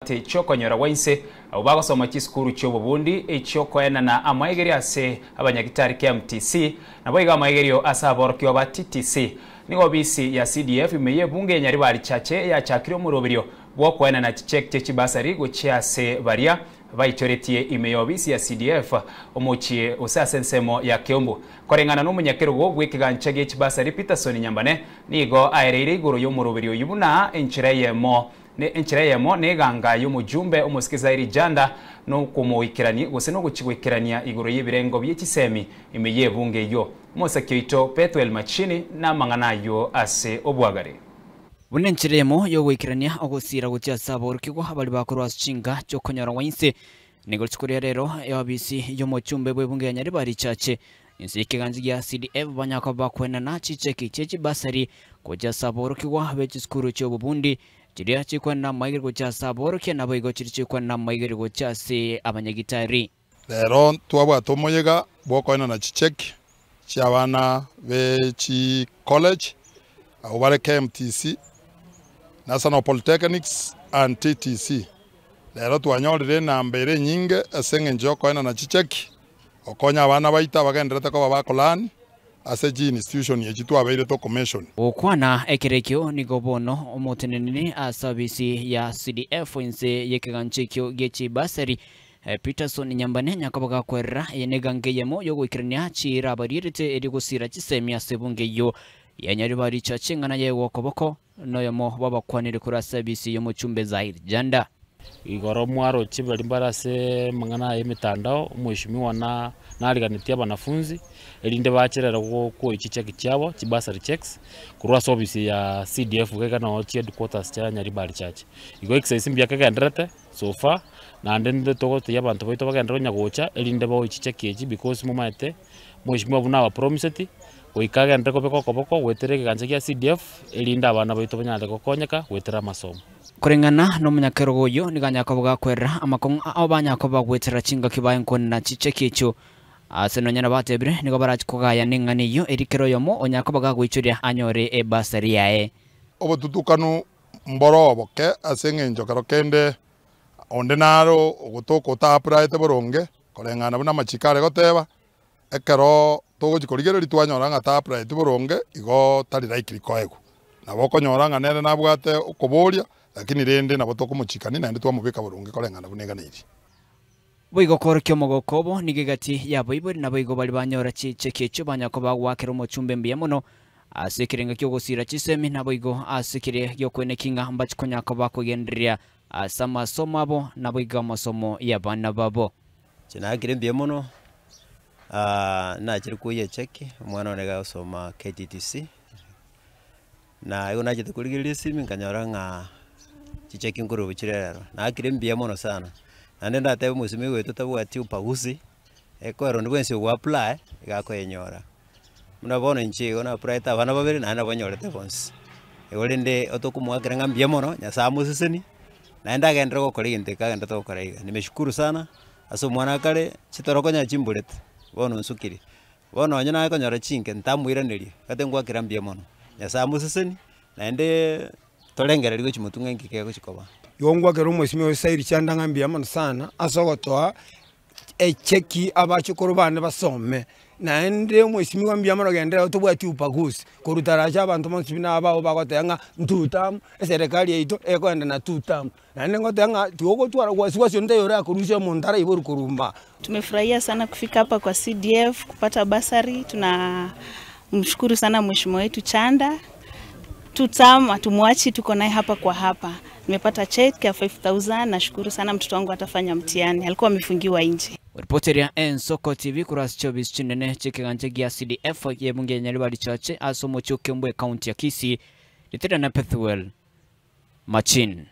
Chi'okonyora gwa inse, abwo bagosoma chisukuru chi'obobundi, echi'okoenana amaegerio ase abanyagitari KMTC, naboigo amaegerio ase aborokigwa ba TTC. Nigo obisi ya CDF ime y'ebunge ya Nyaribari Chache yachakire omoroberio bw'okoenana chicheki chie chibasari gochia ase baria baichoretie ime y'obisi ya CDF omochie gose ase ensemo ya Keumbu. Koreng'ana nomonyakerogo bw'ekegancha gie chibasari Peterson Nyambane nigo aereire igoro y'omoroberio oyio buna enchera eyemo Ne enchera eyemo neganga y'omojumbe omosike Zairi Janda nokomoikerania gose nogochi-goikerania igoro y'ebirengo bie chisemi ime y'ebunge eyio. Omosaki oito Bethuel Machini namang'ana ayio ase obwagare. Buna enchera eyemo y'ogoikerania ogosiira gochia ase aborokigwa baria bakorwa ase chinka chi'okonyora gwa inse, nigo rituko ria rero eofisi y'omochumbe bw'ebunge ya Nyaribari Church Inse y'ekegancha gia CDF banyare koba bakoenana chicheki chie chibasari gochia ase aborokigwa be chisukuru chi'obobundi, chiria chikwenena amaigeri gochia ase aborokia naboigo chiria chikwenena amaigeri gochia ase abanyagitari. Rero ntwabwate omoyega bw'okoenana chicheki chi'abana be chicollege abwo bare KMTC, National Polytechnics and TTC. Rero twanyorire enamba ere enyinge ase eng'encho y'okoenana chicheki. Gokonya abana baito abagenderete koba bakolani ase chiinstitution echi twabeire tokomeshoni. Gokwana ekero ekio nigo bono omoteneneri ase ofisi ya CDF inse y'ekegancha ekio gie chibasari, Peterson Nyambane nyakoba gakwerera eye negango eyemo yogoikerania chiira abarierete erio gosira chisemi ase ebunge eyio ya Nyaribari Church eng'ana yaegwa okoboko Noyomo bw'abakwanire korwa ase ebisi y'omochumbe Zahir Janda. Igoro mwaroche baria mbare ase amang'ana aya y'emetandao, omweshimiwa na nariganetie abanafunzi, erinde bache rero gokoyia chicheki chiabo, chibursary cheques, korwa ase ofisi ya CDF iga iga noo chiheadquarters chia Nyaribari Church. Igo exercise mbuya kegendererete so far, naende ninde togotebia abanto baito bagenderere konya gocha, erinde baoyie chicheki echi because momaete, mweshimiwa buna abapromiseti, Goika agenderere kobeka okoboko goetera ekegancha gia CDF, erinde abana baito banyare gokonyeka goetera amasomo. Koreng'ana nomonyakerogo oyio nigo anyare koba gakwerera amakong'u ao banyare koba bagoetera chingaki baye nkonena chicheki echio. Ase nonya nabatebire nigo barache kogaya neng'ana eyio erio kera oyomo onyare koba gagoichoria anyore ebasari yaye. Obotutukanu mboro oboke ase eng'encho kero kende onde naro ogotoka otaapuraete boronge koreng'ana buna amachiko are goteba, Ekero togochia korigereria twanyora ng'a ta-applyeti boronge, igo tari likely koegwa. Nabo okonyora ng'a nere nabwate okoboria, lakini rende nabo tokomochikania naende twamobeka boronge koreng'ana buna eganeirie. Boigo koorokia omogoko obo nigo egati y'abaibori naboigo baria banyora chicheki echio banyara koba goakera omochumbe mbuya mono ase ekerengo ki'ogosiira chisemi naboigo ase keria gi'okoenekia ng'a mbachi konyara koba bakogendereria ase amasomo abo naboigo amasomo y'abana babo. Inche nakire mbuya mono, nachire koyia echeki, omwana one iga agosoma KTTC, na igo nachete korigereria esimi nkanyora ng'a chicheki nkorwa chire rero, nakire mbuya mono sana. Naende ndatebe omosimi oito tabwati ubaguzi, ekero onde bwensi ogo apply, iga akoyenyora. Buna bono inche igo na applyete abana babere naende nabo nyorete bonsi. Igo rende otokomoakera ng'a mbuya mono, Nyasaye amosesenie, naende agenderere gokora egento eke agenderete gokora iga. Nimeshukuru sana, ase omwana akare, chitoro konya chimborete, bono onsukire. Bono onye naye konyora chinke ntamoiraneria, gati ngoakera mbuya mono. Nyasaye amosesenie, naendeee torengereria gochia motwe ng'a inki kegochi koba. Igo ngwakera omosimi oyo Sairi Chanda ng'a mbuya mono sana ase ogotoa echeki abachokoro bane basome, naende omwesimigwa mbuya mono genderera tobwati ubaguzi, korwa taracha abanto bonsi buna abao bagoteba ng'a two term, eserekari yaito ekoenda na two term. Naende ngoteba ng'a tigogotwara wasiwasi onde taiyo orakorusia omonto araiborwe korwa mba. Tumefurahia sana kufika hapa kwa CDF kupata bursary. Tunamshukuru sana mheshimiwa wetu Chanda. Two term hatumwachi, tuko naye hapa kwa hapa. Nimepata cheque ya 5000 nashukuru sana, mtoto wangu atafanya mtihani, alikuwa amefungiwa nje. Ripoti eria Ensoko TV korwa ase chiobisi chinene chi'ekegancha gia CDF y'ebunge ya Nyaribari Church ase omochie o Kiambu ekaunti ya Kisii, ritera na Pethuel Machin.